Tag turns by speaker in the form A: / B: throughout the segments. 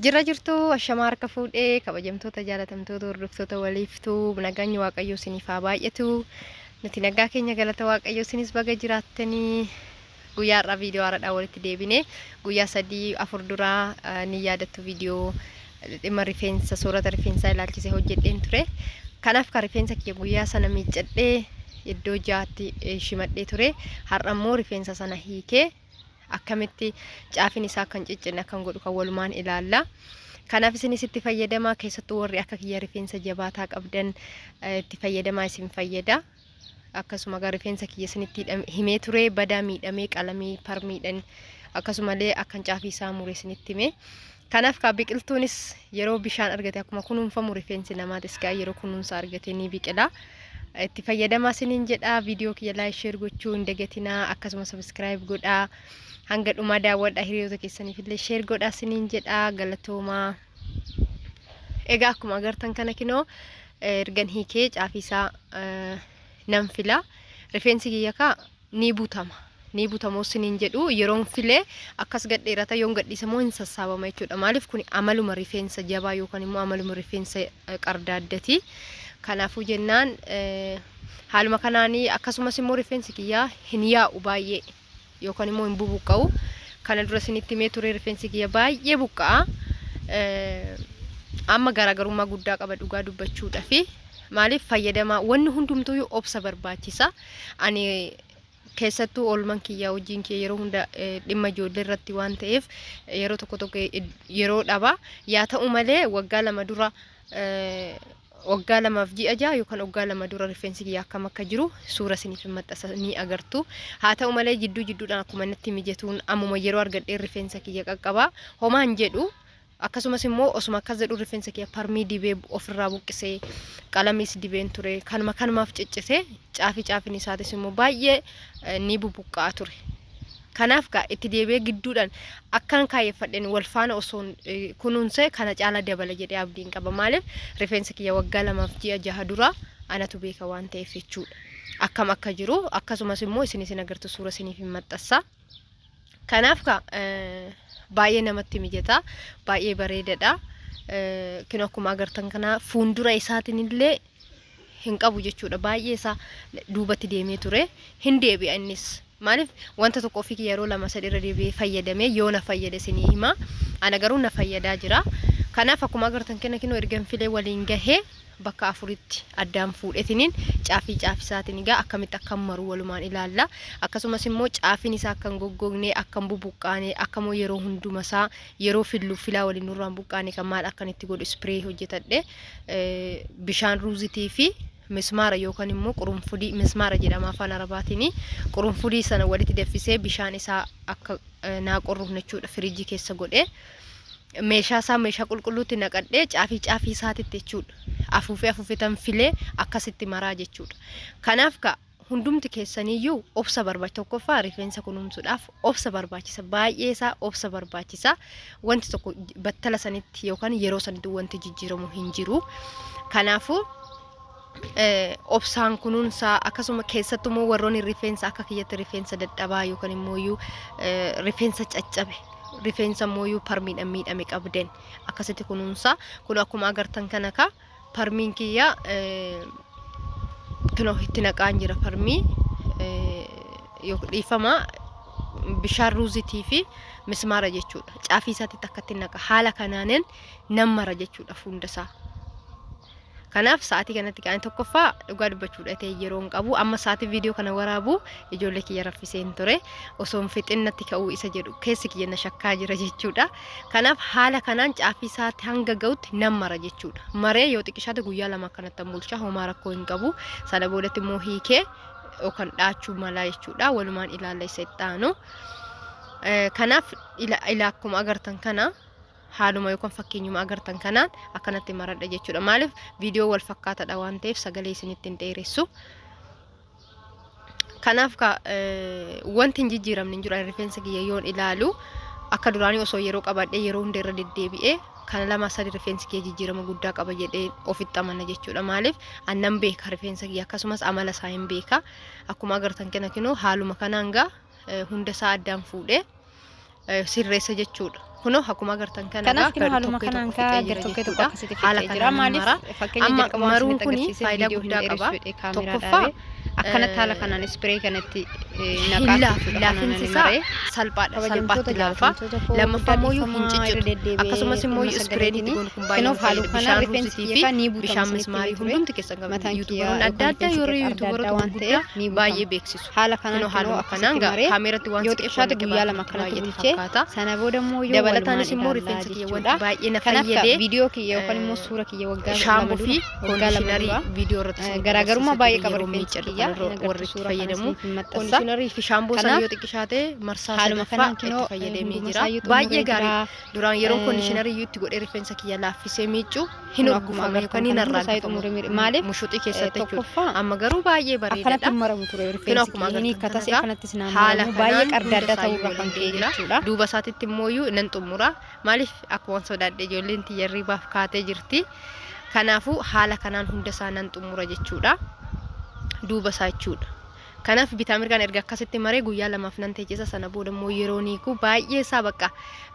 A: Jirra jirtu ashamaa harka fuudhee kabajamtoota jaalatamtoota hordoftoota waliiftuu nageenyi waaqayyoo isiniif haa baay'atu. Nuti nagaa keenya galata waaqayyoo isinis baga jiraattanii guyyaa har'aa viidiyoo haaraadhaan walitti deebine guyyaa 3 4 duraa ni yaadattu viidiyoo dhimma rifeensa soorata rifeensaa ilaalchisee hojjedheen ture. Kanaaf kan rifeensa kiyya guyyaa sana miiccadhee iddoo ja'atti shimadhee ture. Har'a immoo rifeensa sana hiikee akkamitti caafin isaa akka hin ciccinne akkan godhu kan walumaan ilaalla. Kanaaf isinis itti fayyadamaa keessattuu warri akka kiyya rifeensa jabaataa qabdan itti fayyadamaa isin fayyada. Akkasuma gaa rifeensa kiyya isinitti himee ture badaa miidhamee qalamii parmiidhan akkasumallee akkan caafii isaa mure isinitti hime. Kanaaf kaa biqiltuunis yeroo bishaan argate akkuma kunuunfamu rifeensi namaatis gaa yeroo kunuunsa argate ni biqila. Itti fayyadamaa isiniin jedha. Viidiyoo kiyya like share gochuu hin dagatinaa akkasuma subscribe godhaa. Hanga dhumaa daawwadhaa hiriyoota keessaniif illee share godhaa isiniin jedha. Galatoomaa. Egaa akkuma agartan kana kinoo ergan hiikee caafii isaa nan fila. Rifeensi kiyya kaa ni butama. Ni butama isiniin jedhu yeroon filee akkas gad dheerata yoon gadhiise immoo hin sassaabama jechuudha. Maaliif kun amaluma rifeensa jabaa yookaan immoo amaluma rifeensa qardaaddati. Kanaafuu jennaan haaluma kanaanii akkasumas immoo rifeensi kiyyaa hin yaa'u baay'ee yookaan immoo hin bubuqqa'u. Kana dura isinitti himee ture rifeensi kiyya baay'ee buqqa'a. Amma garaagarummaa guddaa qaba dhugaa dubbachuudhafi. Maaliif fayyadamaa wanni hundumtuyyuu obsa barbaachisa. Ani keessattuu oolman kiyyaa hojiin kiyya yeroo hunda dhimma ijoollee irratti waan ta'eef yeroo tokko tokko yeroo dhaba. Yaa ta'u malee waggaa 2 dura waggaa 2f ji'a 6 yookaan waggaa 2 dura rifeensi kiyya akkam akka jiru suura isiniif hin maxxansa ni agartu. Haa ta'u malee jidduu jidduudhaan akkuma natti mijatuun ammuma yeroo argadheen rifeensa kiyya qaqqaba. Homaa hin jedhu. Akkasumas immoo osuma akkas jedhu rifeensa kiyya parmii dibee ofirraa buqqisee qalamiis dibeen ture. Kanuma kanumaaf ciccite caafii caafiin isaatis immoo baay'ee ni bubuqqa'a ture. Kanaaf gaa itti deebi'ee gidduudhaan akkan kaayyeffadheen wal faana osoon kunuunse kana caala dabala jedhee abdiin qaba. Maaliif rifeensa kiyya waggaa 2f ji'a 6 dura anatu beeka waan ta'eef jechuudha. Akkam akka jiru akkasumas immoo isin isin agartu suura isiniif hin maxxansa. Kanaaf kaa baay'ee namatti mijata. Baay'ee bareedadha. Kun akkuma agartan kana fuuldura isaatiin illee hin qabu jechuudha. Baay'ee isaa duubatti deemee ture. Hin deebi'a innis. Maaliif wanta tokko ofii yeroo 2 3 irra deebi'ee fayyadamee yoo na fayyade isinii hima. Ana garuu na fayyadaa jira. Kanaaf akkuma agartan kana kinoo ergan filee waliin gahee bakka afuritti addaan fuudhetiniin caafii caafisaatiin egaa akkamitti akka maru walumaan ilaalla. Akkasumas immoo caafiin isaa akka hin goggogne, akka hin bubuqqaane, akka immoo yeroo hunduma isaa yeroo fillu filaa waliin nurraan buqqaane kan maal akkan itti godhu ispiree hojjetadhe bishaan ruuzitii fi mismaara yookaan immoo qurunfudii mismaara jedhama afaan arabaatiin qurunfudii sana walitti danfisee bishaan isaa akka naa qorruuf jechuudha firiijii keessa godhee meeshaa isaa meeshaa qulqulluutti naqadhee caafii caafii isaatitti jechuudha. Afuufee afuufee tan filee akkasitti maraa jechuudha. Kanaaf ka hundumti keessaniyyuu obsa barbaachisa. Tokkoffaa rifeensa kunuunsuudhaaf obsa barbaachisa. Baay'ee isaa obsa barbaachisa. Wanti tokko battala sanitti yookaan yeroo sanitti wanti jijjiiramu hin jiru. Kanaafuu obsaan kunuunsaa akkasuma keessattuu immoo warroonni rifeensa akka kiyyatti rifeensa dadhabaa yookaan immoo rifeensa caccabe rifeensa immoo parmiidhaan miidhame qabdan akkasitti kunuunsaa. Kun akkuma agartan kana ka parmiin kiyya kunoo itti naqaan jira parmii dhiifama bishaan ruuzitii fi mismaara jechuudha. Caafii isaatti akkatti naqa haala kanaanin nan mara jechuudha fuunda isaa. Kanaaf sa'aatii kanatti qaanii tokkoffaa dhugaa dubbachuudha ta'e yeroo hin qabu. Amma sa'aatii viidiyoo kana waraabu ijoollee kiyya raffisee hin ture. Osoo hin fixin natti ka'uu isa jedhu keessi kiyya na shakkaa jira jechuudha. Kanaaf haala kanaan caafii isaatti hanga ga'utti nan mara jechuudha. Maree yoo xiqqishaate guyyaa 2 akkanatti bulchaa homaa rakkoo hin qabu. Sana boodatti immoo hiikee yookaan dhaachuu malaa jechuudha. Walumaan ilaalla isa itti aanu. Kanaaf ila akkuma agartan kana haaluma yookaan fakkeenyuma agartan kanaan akkanatti maradha jechuudha. Maaliif viidiyoo wal fakkaataadha waan ta'eef sagalee isinitti hin dheeressu. Kanaaf ka wanti hin jijjiiramne hin jiru. Ani rifeensa kiyya yoon ilaalu akka duraanii osoo yeroo qabadhee yeroo hunda irra deddeebi'ee kana 2 3 rifeensi kiyya jijjiirama guddaa qaba jedhee ofitti amana jechuudha. Maaliif annan beeka rifeensa kiyya akkasumas amala isaa hin beeka. Akkuma agartan kana kinoo haaluma kanaan gaa hunda isaa addaan fuudhee sirreessa jechuudha. Kunoo akkuma agartan kana
B: Kanaaf
A: egaa
B: kinoo
A: gar
B: haaluma
A: tokkee
B: kanaan
A: tokko
B: kaa
A: fixee
B: gar
A: jira
B: tokkee tokko
A: jechuudha.
B: akkasitti
A: Haala
B: fixee jira.
A: kanaan
B: Maaliif
A: mara.
B: fakkeenya
A: Amma
B: jalqaba waan
A: maruun
B: isinitti
A: kuni
B: agarsiiseef
A: faayidaa
B: viidiyoo hin
A: guddaa
B: dheeressu
A: qaba.
B: jedhee kaameeraa
A: Tokkoffaa
B: dhaabee akkanatti haala kanaan ispiree kanatti
A: hin
B: naqaa
A: laafu.
B: jechuudha. Kanaan
A: Laafinsi
B: ani
A: isaa
B: maree.
A: salphaadha.
B: Kabajamtoota
A: Salphaatti laafa.
B: jaallatamtoota koo
A: Lammaffaa
B: guddaa
A: immoo hin
B: dhiifamaa irra
A: ciccitu.
B: deddeebi'ee
A: Akkasumas immoo
B: dhimma
A: ispireen itti
B: sagaleetiin
A: goonu kun baay'ee
B: kinoof
A: nu fayyada.
B: haaluma kanaan
A: Bishaan
B: rifeensi
A: ruuzitii
B: kiyya
A: fi
B: kaa ni buutama
A: bishaan
B: isinitti
A: mismaarii
B: himee ture.
A: hundumti keessan
B: Mataan kiyya
A: yuutuubaroonni adda
B: yookaan
A: addaa
B: rifeensi
A: yeroo
B: kiyya adda addaa
A: yuutuubaroota
B: waan
A: gurguddaa
B: ta'eef ni
A: baay'ee
B: buutama.
A: beeksisu.
B: Haala kanaan
A: Kunoo
B: kinoo
A: haaluma kanaan
B: akkasitti
A: gaa
B: maree
A: kaameeratti waan
B: yoo
A: siqeef
B: xiqqaate
A: wanti
B: guyyaa lama
A: qibaatu
B: akkanatti
A: baay'ate
B: bulchee
A: fakkaata.
B: sana booda immoo yoo
A: Dabalataanis
B: walumaan
A: immoo
B: ilaallaa
A: rifeensa kiyya
B: jechuudha.
A: wanti baay'ee na
B: Kanaaf
A: fayyade
B: viidiyoo kiyya yookaan immoo suura kiyya waggaa lama
A: shaamboo
B: dura
A: fi
B: waggaa 2
A: koondishinarii
B: dura
A: viidiyoo irratti isinitti
B: garaagarummaa
A: agarsiisee
B: baay'ee
A: ture
B: qaba
A: yeroo
B: rifeensi
A: miiccadhu
B: kiyya
A: kanarra
B: hin agartu
A: warri itti
B: suura kana
A: fayyadamu.
B: isiniif hin maxxansa.
A: Koondishinarii fi shaamboo sana
B: Kanaaf
A: yoo xiqqishaate marsaa
B: haaluma
A: sadaffaa
B: kanaan
A: itti
B: kinoo
A: fayyadamee
B: hunduma
A: jira.
B: isaayyuu
A: Baay'ee
B: xumuree
A: gaarii
B: jira.
A: duraan yeroon koondishinarii iyyuu itti godhee rifeensa kiyya laaffisee miiccu hin
B: Kunoo akkuma
A: urgufama
B: agartan
A: yookaan hin
B: kana hunda isaayyuu
A: arraagfamu
B: xumuree maaliif
A: mushuxii keessatti jechuudha.
B: tokkoffaa
A: Amma garuu baay'ee
B: akkanatti
A: bareedaadha.
B: hin maramu ture
A: Kunoo
B: rifeensi
A: akkuma
B: kiyya hin
A: agartan
B: hiikkatas
A: kana
B: akkanattis naan
A: haala
B: maramu baay'ee
A: kanaan
B: qarda
A: hunda
B: adda
A: isaayyuu
B: ta'urra kan
A: waliin
B: ka'e
A: ga'ee jira.
B: jechuudha.
A: Duuba isaatitti immoo nan xumura. Maaliif akkuma sodaadhe ijoolleen tiyya hirribaaf kaatee jirti. Kanaafuu haala kanaan hunda isaa nan xumura jechuudha. Duuba isaa jechuudha. Kanaaf bitaa mirgaan erga akkasitti maree guyyaa 2f nan teechisa sana booda immoo yeroo niiku baay'ee isaa bakka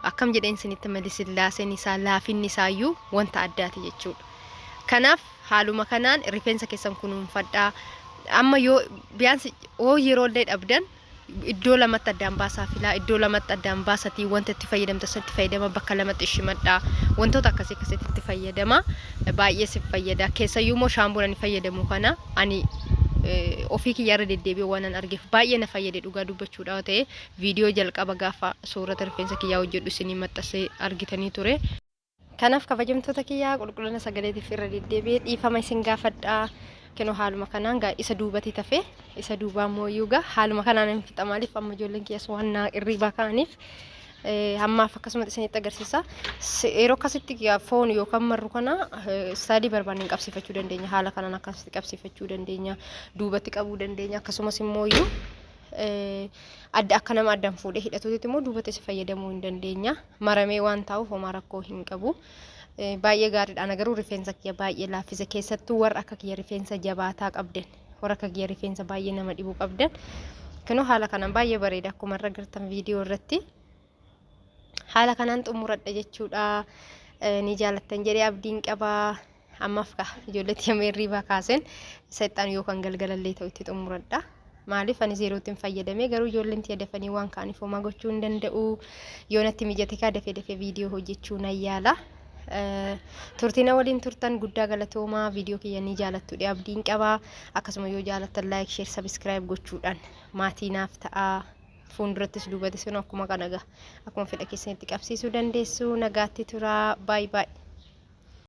A: akkam jedheen isinitti malisillaaseen isaa laafinni isaayyuu wanta addaati jechuudha. Kanaaf haaluma kanaan rifeensa keessan kunuunfadhaa. Amma yoo biyaansi oo yeroo illee dhabdan iddoo lamatti addaan baasaa filaa iddoo lamatti addaan baasatii wanta itti fayyadamta sanitti fayyadama bakka lamatti ishimadhaa wantoota akkasii akkasitti itti fayyadama baay'ee si fayyada keessayyuu immoo shaamboon ani fayyadamu kana ani ofii kiyya irra deddeebi'ee waan an argeef baay'ee na fayyade dhugaa dubbachuudhaa ta'e viidiyoo jalqaba gaafa soorata rifeensa kiyyaa hojjedhu isinii maxxansee argitanii ture. Kanaaf kabajamtoota kiyyaa qulqullina sagaleetiif irra deddeebi'ee dhiifama isin gaafadha. Kinoo haaluma kanaan gaa isa duubatti tafe isa duubaa immoo iyyuu gaa haaluma kanaan hin fixa maaliif amma ijoolleen kiyyas waan naa irriibaa ka'aniif hammaaf akkasumatti isinitti agarsiisa. Yeroo akkasitti foon yookaan marru kana istaayilii barbaanne hin qabsiifachuu dandeenya. Haala kanaan akkasitti qabsiifachuu dandeenya. Duubatti qabuu dandeenya. Akkasumas immoo iyyuu adda akka nama addaan fuudhee hidhatuutti immoo duubatti isa fayyadamuu hin dandeenya. Maramee waan taa'uuf homaa rakkoo hin qabu. Baay'ee gaariidha. Ana garuu rifeensa kiyya baay'ee laaffise. Keessattuu warra akka kiyya rifeensa jabaataa qabdan. Warra akka kiyya rifeensa baay'ee nama dhibu qabdan. Kunoo haala kanaan baay'ee bareeda akkuma irra gartan viidiyoo irratti. Haala kanaan xumuradha jechuudha. Ni jaalattan jedhee abdiin qaba. Ammaaf kaa ijoollee tiyya meerriibaa kaaseen seexaan yookaan galgalallee ta'u itti xumuradha. Maaliif anis yerootti hin fayyadamee garuu ijoolleen tiyya dafanii waan ka'aniif homaa gochuu hin danda'u. Yoo natti mijate kaa dafee dafee viidiyoo hojjechuu nan yaala. Turtii na waliin turtan guddaa galatoomaa viidiyoo kiyya ni jaalattu abdiin qaba. Akkasuma yoo jaalattan like, share, subscribe gochuudhaan maatii naaf ta'aa. Fuuldurattis duubattis akkuma kana gaa akkuma fedha keessanitti qabsiisuu dandeessu. Nagaatti turaa. Baay'ee baay'ee.